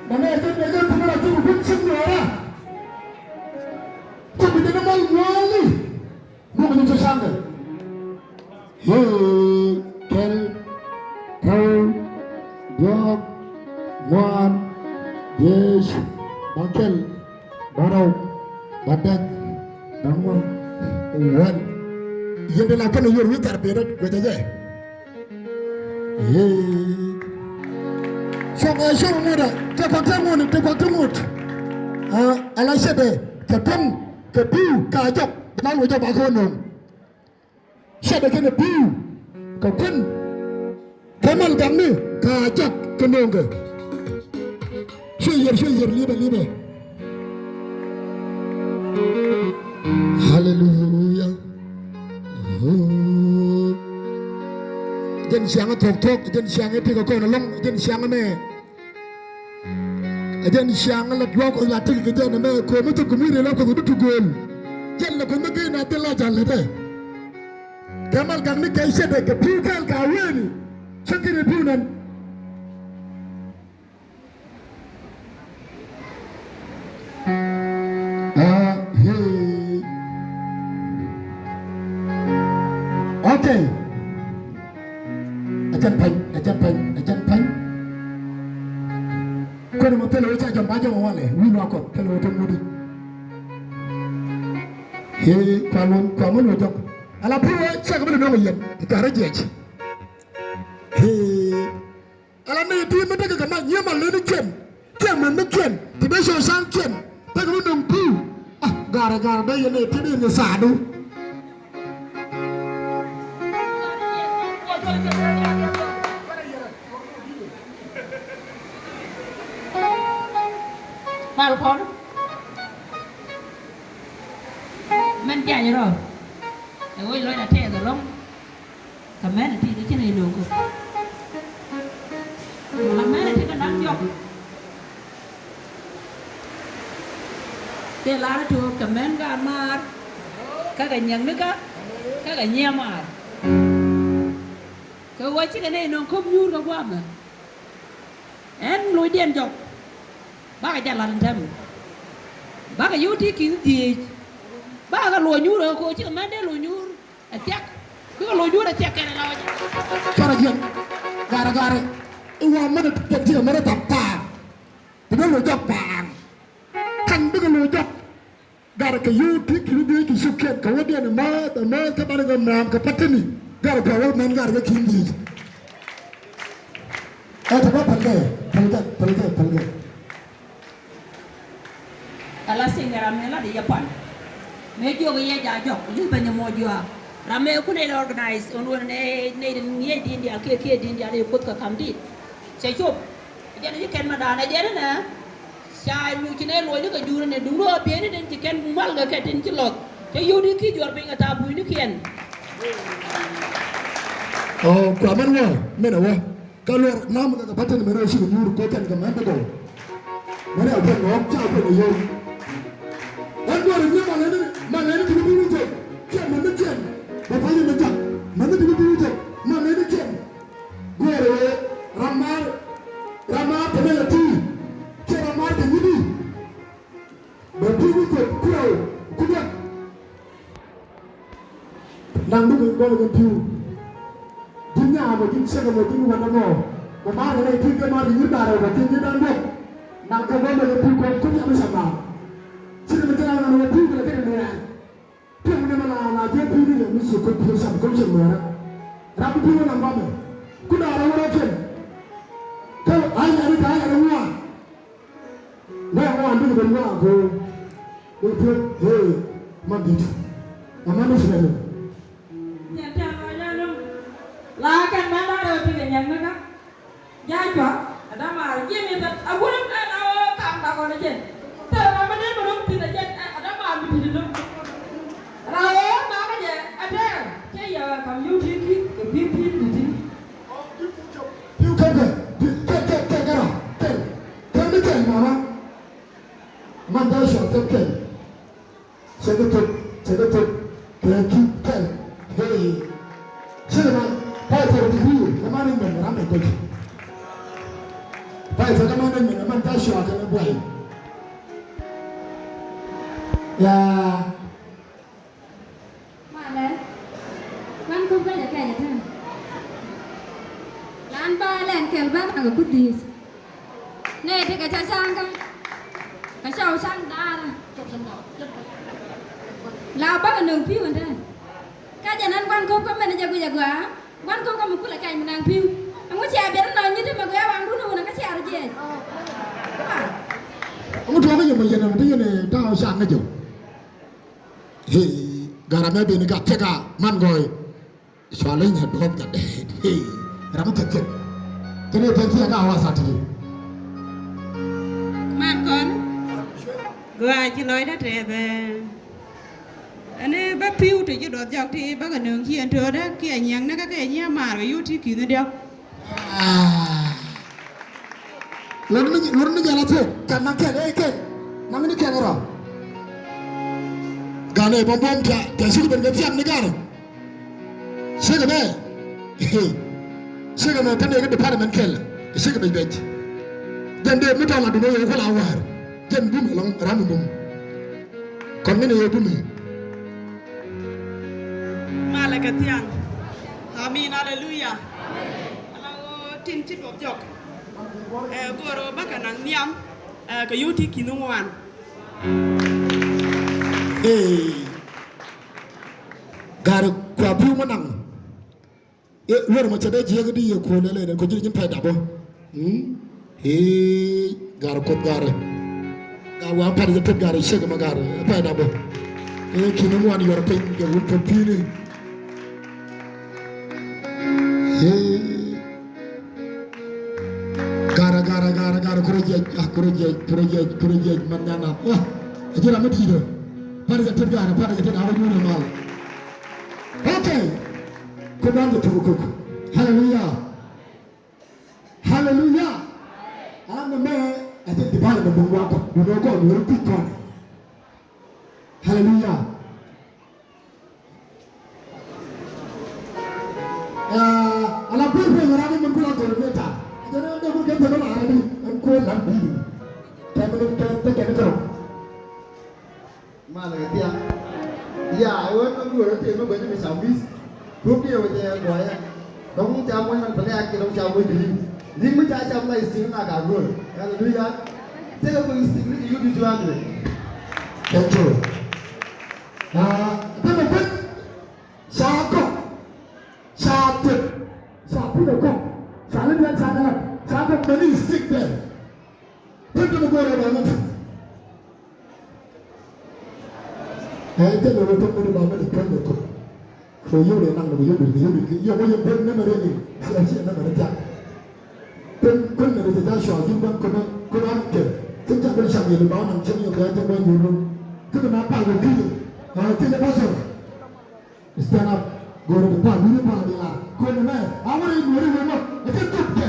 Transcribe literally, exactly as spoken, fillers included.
Mɛ nɛ jɛ nɛ jɛ pun la jɛ kun cik nuɔra. Cik bi jɛ ni mal muɔli. Muk ni cɛ saŋkɛ. Hee, kɛl, rɛw, diɔ̱k, ŋuan, diec, bäkɛl, bärɔw, bädäk, bäŋuan, wäl. Yɛn de la kɛn yor wi̱i̱ thar ben rɔ̱t guɛcɛ jɛ. Hee. Cɔk ɛ cɔk ŋuɔ̱t ɛ, te kuak te ŋuɔ̱t, te kuak te ŋuɔ̱t. Ɛ, ala cɛ dee, kɛ pɛm, kɛ pi̱w, ka jɔk, na luɔc jɔk ba kɛ wä nööŋ. Cɛ dee kɛnɛ pi̱w kɛ kuän kɛ mal gakni ka jɔk kɛ nööŋkɛ. Cuɛ yiër, cuɛ yiër, li̱pɛ, li̱pɛ. Haleluya. Jɛn ciaŋ thuɔ̱k thuɔ̱k, jɛn ciaŋ ti kɛ kɔn ɛlɔ̱ŋ, jɛn ciaŋ mɛ. Ɛ jɛn ciaŋ la duɔ̱ɔ̱k la tik kɛ jɛn ɛmɛ ko̱mi thuk kɛ mi ril la kuoth bi tu gööl. Jɛn la kuoth mi gëë na thil la jal lɛ tɛ. Kɛ mal gak ni kɛ cɛ dee kɛ pi̱w kɛɛl ka weni. Cä kiri pi̱w nɛn. Ah, hey. Okay. Ɛ jɛn pa̱ny, ɛ jɛn pa̱ny, ɛ jɛn pa̱ny. Kɔn mɔ thilɛ wä ca jɔm ba jɔm walɛ wi̱i̱ luaak Kuɔth thilɛ wä te ŋut i̱. Hee, kua luɔ̱n, kua män wä jɔk. Ala pi̱i̱ wä cɛk bi lɛ nɔŋ yɛn i̱ karä jiɛc. Hee. Ala nɛy ti mi tekɛ kɛ ma nyiee ma leni kiɛn. Kiɛn mɛn ni kiɛn ti ben cɔl ca̱ŋ kiɛn. Tekɛ mi nɔŋ pi̱i̱. Ah, garɛ garɛ ben yɛn nɛy ti ben yɛn saadu. Pal kɔn. Mɛn jany rɔ. Ɛ wec lɔc a tɛth ɛlɔŋ. Kɛ mɛn ti kɛ cin ɛ lo̱o̱ŋ kɛ. Kɛ mɛn ti kɛ nam jɔk. Kɛ lar tok kɛ mɛn ka maar. Kä kɛ nyiɛŋni kä. Kä kɛ nyiɛ maar. Kɛ ɣöö cikɛ nɛy nöŋ ko̱p nyuur kɛ gua̱a̱mɛ. Ɛn lo̱cdiɛn jɔk. Bakɛ jɛ la̱t ɛn täämɛ. Bakɛ yio̱w ti ki̱n dhieec. Bakɛ lo̱c nyuur ɛ ko̱ cikɛ mɛn dee lo̱c nyuur ɛ thiak. Bikɛ lo̱c nyuur ɛ thiak kɛn ɛ la wä jɛ. Cɔrɛ jiɛn. Garɛ garɛ. I̱ wa mɛn ɛ tiɛt jiɛn mɛn ɛ tap taar. Ti dee lo̱c jɔk paaŋ. Ka̱n bikɛ lo̱c jɔk. Garɛ kɛ yio̱w ti ki̱n dhieec kɛ cuk kiɛn kɛ wädiɛn ɛmääth ɛmääth kä banɛ kɛ mɛ̈ɛ̈m kɛ patini. Garɛ kɛ wä mɛn garɛ kɛ ki̱n dhieec. Ɛ tɛ bä pälkɛ pälkɛ pälkɛ pälkɛ. Ala siŋ ram mëë lat yɛ pan. Mëë jiök yɛ ja jɔk li̱th bä nyɛ mɔ juaak. Ram mëë kun ɛ lɛ organize ɣän ɣän ɛ nɛy tin ŋi̱eec di̱i̱n diaal kiɛ kiɛ di̱i̱n diaal ɛ kuoth kɛ ka̱m di̱i̱t. Cɛ cop. Jɛn ci kɛn ma da̱a̱n ɛ jɛn ɛnɛ. Ca nyuc ci nɛ luɔcni kɛ jur ni duŋdu a bieyni tin ci kɛn mal kɛ kɛ tin ci lɔth. Cɛ yio̱w di ki juɔr piny kɛ thaap bunynikiɛn. Ɔ kua mɛn wä mɛn ɛ wä. Kä luɔr nam kɛ kɛ patin mɛn wä ci kɛ jur ko kɛn kɛ mɛn kɛ gɔw. Mɛn ɛ wä mɛ wä ca wä mɛ yio̱w. Ɛn duɔr ni ma lɛni ma lɛni ti bi bi wä jɛ. Kiɛn mɛn ni kiɛn bɛ pa̱ny ni jak mɛn ni ti bi bi wä jɛ ma lɛni kiɛn. Guɛɛr ɛ ram maar ram maar te mɛ yɛ ti. Kiɛ ram maar te nyi di. Bɛ pi̱w bi kueth kuraw kudiɛk. Naŋ duk in gɔl in pi̱w. Ji̱n nyaam ɔ ji̱n cek ɛmɔ ji̱n wän ɛmɔ. Bɛ maar kɛ nɛy ti kɛ maar kɛ nyi̱r da̱rɛ wä ji̱n nyi̱r da̱ŋ duɔ̱k. Naŋ kɛ gɔl in pi̱w kɔn kudiɛk mi cɛ maar. Ci kɛ mi te naŋ wä pi̱w kɛ lɛ kɛ nɛy. Piɛŋ ni mɛ la la jɛ pi̱w ni yɛ mi ci kɔn pi̱w cam kɔn cɛ mɛrɛ. Ram pi̱w ni naŋ bamɛ. Ku da̱rɛ wä rɔ kɛn. Kɛ a yɛri kɛ a yɛri ŋuan. Nɛ ŋuan bikɛ ben ŋuan ko. Ni pi̱w hee ma di̱t. Ama ni fiɛni. Nyɛ tɛn rɔ nyɛ num. La kɛn mɛ la rɛ bikɛ nyɛ ŋäkä. Ja̱a̱c cua ɛ dämaar ji̱ mi thil a wurɛ mɛ na ɣöö kam dak ɣɔn ɛ jɛn. Thil ram mi dee mi rom thi̱n ɛ jɛn ɛ dämaar mi di̱t ɛ däm. Ram ɣöö makä jɛ ɛ tɛɛr cɛ yɛ kam yio̱w ti̱i̱ ti̱i̱ kɛ pi̱i̱ pi̱i̱ mi ti̱i̱. Pi̱w kɛn kɛ kɛn kɛn kɛn kɛn ram kɛn kɛn mi kɛn mama. Man ja̱a̱c cua kɛn kɛn. Cɛ kɛ thop, cɛ kɛ thop kɛ ki kɛl. Hey. Ci kɛ na pay for degree kɛ man in mɛn ram mɛ goc. Pay sɛ dämän ni min mɛn ca cua kɛnɛ buay. Yaa. Malɛ. Gua̱n kop kä jɛ kɛn jɛ tɛn. Lan ba lɛn kɛl ba nak kɛ kut dhiec. Nɛ ti kɛ ca caŋ kä. Kɛ ca wä caŋ daara. La bakɛ nöŋ pi̱w ɛn tɛn. Kä jɛ nan gua̱n kop kä mɛn jɛ guic ɛ gɔaa. Gua̱n kop kä mi kulɛ kɛc mi naŋ pi̱w. Ɛŋu cia biɛt inɔ nyit ti mɛ gɔaa waŋdun wun ɛ kä cia rɔ jiɛc. Ɛŋu tuɔɔk kä yɛ mɔ yɛn ɛmɛ ti yɛn ɛ ta̱a̱ caŋ kä jɛ. Hey, garɛ mɛ ben gat thiek a man gɔɔy. Cua leny ɛ duɔth gat dee. Hey, ram mi thiek thiek. Kɛn ɛ thiek thiek a wa sa ti. Man kɔn. Gɔaa ci lɔcdä tɛth ɛ. Ɛn ɛ bä pi̱w ti ji̱ duɔth jɔk ti bä kɛ nööŋ ci ɛn töödä kiɛ nyiɛŋnä kä kɛ nyiɛ maar kɛ yut ti ki̱n diɔk. Ah. Lon mi, lon mi jɛ la thuɔ̱k kɛ naŋ kɛn ɛ kɛn naŋ ni kɛn rɔ. Ganɛ bä buɔ̱m ca ca cik ben kɛ thiam ni garɛ. Cikɛ mɛ cikɛ mɛ te nɛy kä department kɛl. Cikɛ bec bec. Jɛn dee mi tɔŋ la dun ɛ yɛ wä kula wäär. Jɛn bum ɛlɔŋ ram mi bum. Kɔn ŋäni yɛ bumi. Malɛ kɛ thiaŋ. Amin, aleluya. Ala ɣöö tin ci duɔth jɔk. Ɛ, go̱o̱r ɣöö bä kɛ naŋ nhiam. Ɛ, kɛ yio̱w ti ki̱n ŋuan. Ee. Ga̱r kua pi̱w mi naŋ. Ɛ, luɔr mɔ cɛ dee jiɛk di yɛ kuɔl ɛlɛ nɛ kɔ ji̱ ni nyin pay dap ɔ. Mm? Ee, ga̱r kuoth ga̱r. Ga̱r wa pa̱r jɛ pet ga̱r ciek mɛ ga̱r pay dap ɔ. Ee, ki̱n ŋuan yuɔr piny kɛ wut pet pi̱ni. Ee. Ga̱r, ga̱r, ga̱r, ga̱r, kurɛ jiɛc, ah, kurɛ jiɛc, kurɛ jiɛc, kurɛ jiɛc, man nyan na. Wah, a ji̱ ram mi di̱i̱t ɔ. Pa̱r jɛ pet ga̱r, pa̱r jɛ pet ga̱r, wut ni mal. Okay. Kɛ dan kɛ tuk kuk. Haleluya. Haleluya. An nɛ mɛ ɛ ti di bal mɛ duŋ wa kɔk duŋ wa kɔk duŋ wa kɔk. Haleluya. Ɛ, ala kui̱ kui̱ ŋa̱ra ni min kula gɔr mɛ ta. Jɛn an dee kun kɛ thɛmɛ la ara ni an kuɛ lam bi̱i̱. Tɛmɛ ni tɛ tɛ kɛ ni kɛ rɔ. Malɛ kɛ thiaŋ. Ya, ɛ wee nɔm duɔ̱ɔ̱r ɛ tëë mi guɛc mi ca wi̱i̱. Tuɔ̱k diɛ wee jɛ gɔɔyɛ. Dɔ̱ŋ ca muɔ̱ny man pɛlɛ ak kɛ dɔ̱ŋ ca muɔ̱ny bi li̱ŋ. Li̱ŋ mi ca cam la istik na ka go̱o̱r. Haleluya. Tëë kɛ kui̱ istik ni kɛ yut di jua̱a̱n duël. Thank you. Aa, tëë kɛ kui̱ ca kɔk. Ca tëk. Ca kui̱ kɛ kɔk. Ca li̱ŋ ca kɛ lat. Ca kɔk mɛni istik dɛ. Put them go around. Ɛ jɛn ni wä tɔk mini ba mini pɛn ni kɔ. Kɛ yio̱w ni naŋ ni yio̱w ni yio̱w ni yio̱w ni yio̱w ni pɛn ni mɛ rɛ ni. Sia sia ni mɛ rɛ jak. Pɛn pɛn ni rɛ jak Joshua ji̱n ban kɔnɔ kɔnɔ an kɛ. Tin jak bɛn cam yɛ ni ba naŋ cɛn yɛ kɛ jɛ mɛ yio̱w ni. Ti bi na pal kɛ ki̱. Ɛ ti ni ba sɔrɔ. Stand up. Go̱o̱rä bi pa̱a̱n wi̱ni pa̱a̱n di lar kuënɛ mɛ a wä rɛy nuɔ̱ɔ̱ri wä mɔ. Ɛ cɛ thop kɛ